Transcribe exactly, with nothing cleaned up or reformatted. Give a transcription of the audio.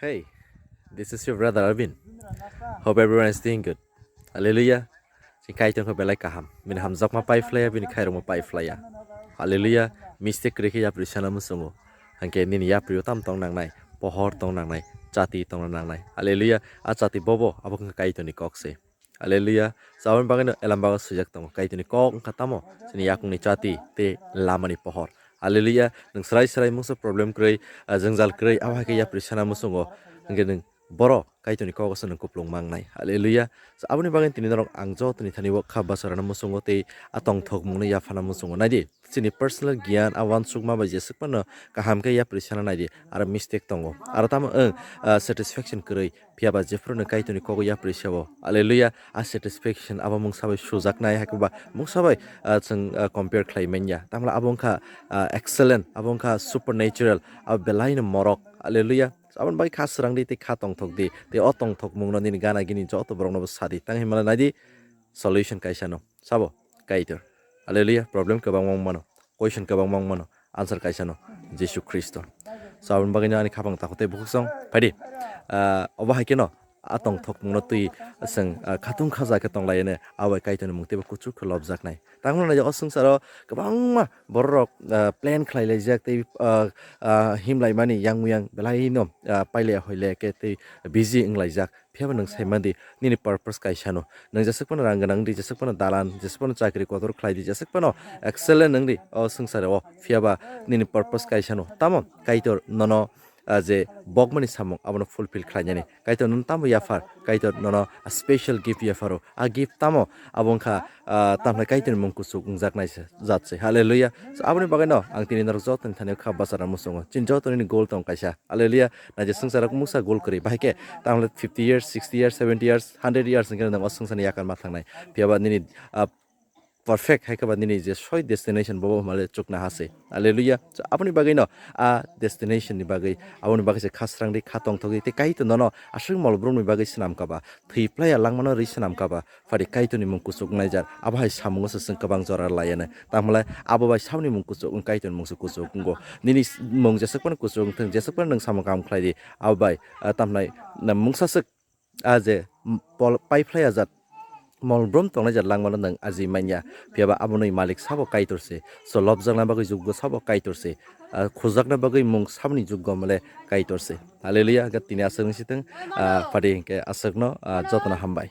Hey, this is your brother Arvin. Hope everyone is doing good. Hallelujah. Chini Kaitor khe belai kaham. Bini hamjakma pai phlaiya, bini khairokma pai phlaiya. Hallelujah. Mistake kwrwi khe yapri sana muchungo. Hwnkhe nini yapri o tam tong nangnai, pohor tong nangnai, chati tong nangnai. Hallelujah. A chati bobo abo wngkha Kaitorni kok se. Hallelujah. Sa aboni bagwino Elambago swijak tongo. Kaitorni kok wngkha tamo? Chini yakungni chati tei lamani pohor. Hallelujah. Nwng srai srai mungsa problem kwrwi, ah, jwngjal kwrwi, abo hai khe yapri sana muchungo. Hwnkhe nwng boro Kaitorni kogo se nwng kuplung mangnai. Hallelujah. Sa aboni bagwino tini norok ang jotoni thani o kha bwsarana muchungo tei a tongthokmungno yaphana muchungo. Naidi, chini personal giyan a uansukma bai jeswk phano kaham khe yapri sana naidi, aro mistake tongo. Aro tamo wng, ah, satisfaction kwrwi. Phiya ba jephru no Kaitorni kogo yapri sabo. Hallelujah. A satisfaction abo mungsa bai sujaknai, haikhe ba mungsa bai, ah, chwng, ah, compare khlai manya. Tamla abo wngkha, ah, excellent, abo wngkha supernatural, abo belai no morok. Hallelujah. Aboni bai kha srang di tei kha tongthok di. Tei o tongthokmung no nini gana gini joto borok no bo sa di. Tang himala nai di solution kaisa no. Sabo Kaitor. Hallelujah. Problem kwbangma wng mano. Question kwbangma wng mano. Answer kaisa no, Jisu Khristo. So, aboni bagwi no ani khapang takhuk tei bukhuk song. Phaidi, ah, obo hai kheno a tongthokmung no twi chwng, ah, khatung khaja khe tong lai ne, abo bai Kaitorni mung teibo kuchuk khe lobjaknai. Tangmani o swngcharo kwbangma borok rok, ah, plan khlai laijak tei, ah, ah, him lai mani yang muyang belai no, ah, pailaya hoilaya khe tei busy wng laijak. Phiya ba nwng sai man di, nini purpose kaisa no. Nwng jeswk phano rang gwnang wng di, jeswk phano dalan, jeswk phano chakri kotor khlai di, jeswk phano excellent wng di o swngcharo. Phiya ba nini purpose kaisa no. Tamo Kaitor nono, ah, je bokmani samung abono fulfill khlainani. Kaitor nono tamo yaphar, Kaitor nono special gift yapharo. A gift tamo? Abo wngkha, ah, tamhnai Kaitorni mung kuchuk wngjaknai se, jat se. Hallelujah. So, aboni bagwi no ang tini norok jotoni thani kha bwsarna muchungo. Chini jotoni goal tong kaisa. Hallelujah. Na je swngcharo mungsa goal kwrwi, bahai khe tamle fifty years, sixty years, seventy years, hundred years hwnkhe nwng o swngcharni yakar ma thangnai. Phiya ba nini, ah, perfect hai khe ba nini je soi destination bobo hwnmale chukna ha se. Hallelujah. So, aboni bagwi no a destination ni bagwi, aboni bagwi se kha srang di, kha tongthok di, tei Kaitor nono aswk mol brumni bagwi swnam kha ba, thwi playa langmano rwi swnam kha ba, phari Kaitorni mung kuchuk wngnaijak, abo hai samungo se chwng kwbang jora laianw. Tangmale abo bai saboni mung kuchuk wng, Kaitorni mung se kuchuk wngo. Nini s-, mung jeswk phano kuchuk wng thung, jeswk phano nwng samung kaham khlai di, abo bai, ah, tamhnai, na mungsa swk, ah, je, m-, pol-, pai phlai ajak, mol brum tongnai jat langmano nwng aji manya. Phiya ba aboni malik sabo Kaitor se. So, lobjakna bagwi juggo sabo Kaitor se. Ah, khujakna bagwi mung saboni juggo male Kaitor se. Hallelujah, hwnkhe tini aswk wng si thung, ah, phari hwnkhe aswkno, ah, jotono hambai.